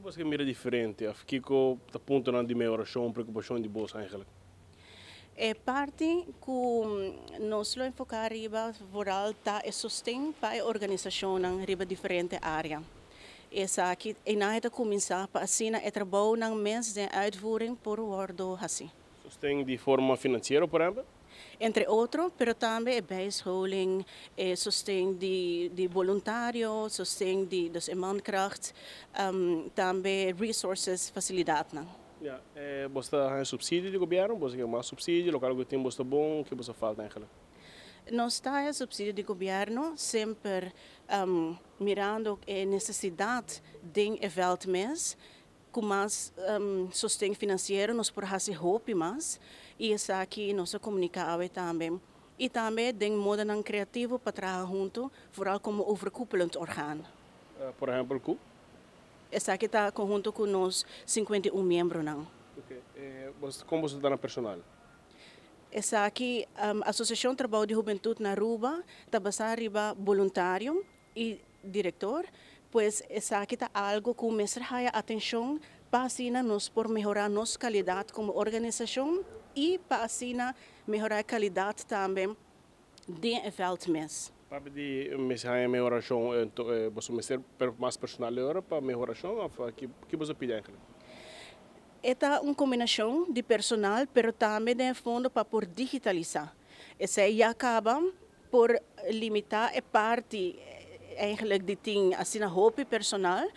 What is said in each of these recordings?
Kiko bo mira diferente of kiko ta puntonan di mehorashon, preokupashon di boso eigenlijk? E parti ku nos lo enfoká riba vooral ta e sosten pa e organisashon riba diferente área. Esaki e ta kuminsá pa asina e trabounan mes di uitvoering por wòrdu hasí. Sosten di forma finansiero, por ehèmpel? Entre otro, pero tambe e bijscholing, sosten di voluntario, sosten di dus mankracht, tambe resources, fasilidatnan. Ja, bo ta supsidio di gobièrnu, bo ke mas supsidio, loke ku tin bo ta bon, kiko ta falta eigenlijk? Nos ta supsidio di gobièrnu, semper mirando e nesesidat den e veld mes, ku mas sosten finansiero nos por hasi hopi mas i esaki nos a komuniká tambe. I tambe den modonan kreativo pa traha huntu, vooral komo overkoepelend orgaan. Por ehèmpel, ku? Esaki ta konhunto ku nos 51 miembronan. Ok. Kon boso ta na personal? Esaki, Asosiashon Trabou di Hubentut na Aruba, ta basá riba voluntario i direktor, pues esaki ta algu ku mester haya atenshon pa asina nos por mehorá nos kalidat komo organisashon i pa asina mehorá kalidat tambe den e veld mes. Pa di mester haya mehorashon, boso mester mas personal awor pa mehorashon of kiko boso ta pidi eigenlijk? Ta un kombinashon di personal, pero tambe den fondo pa por digitalisá. Esei ya kaba por limitá e parti eigenlijk di tin asina hopi personal,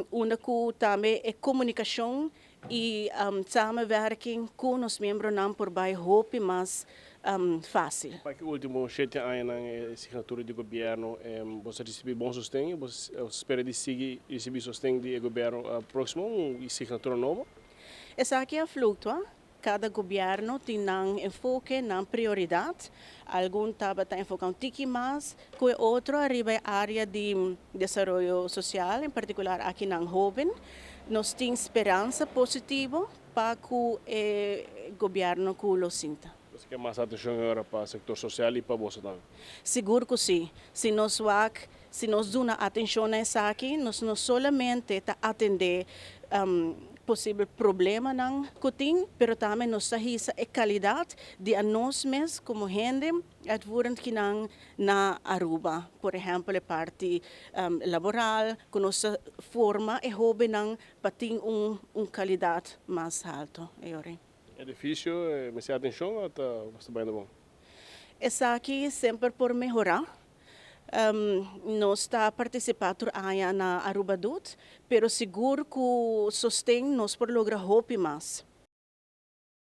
unda ku tambe e komunikashon i samenwerking ku nos miembronan por bai hopi mas fásil. Pa e último 7 añanan signatura di gobièrnu, bo a risibí bon sosten, bo ta spera di sigui risibí sosten di gobièrnu próksimo i signatura nobo? Esaki ta fluktua. Kada gobièrnu tin nan enfoke, nan prioridat. Algun tabata enfoká un tiki mas ku otro riba área di desaroyo sosial, en partikular aki nan hóben. Nos tin speransa positivo pa ku e gobièrnu ku lo sinta. Bo ke mas atenshon awor pa sektor sosial i pa boso tambe? Sigur ku si. Si nos wak, si nos duna atenshon na esaki, nos no solamente ta atendé posibel problemanan ku tin, pero tambe nos ta hisa e kalidat di nos mes komo hende uitvoerend kinan na Aruba. Por ehèmpel, e parti laboral, ku nos forma e hóbennan pa tin un kalidat mas haltu. Edifisio, mester atenshon òf ta bai bon? Esaki semper por mehorá. Nos ta partisipá tur aña na Aruba Doet, pero sigur ku sosten nos por logra hopi mas.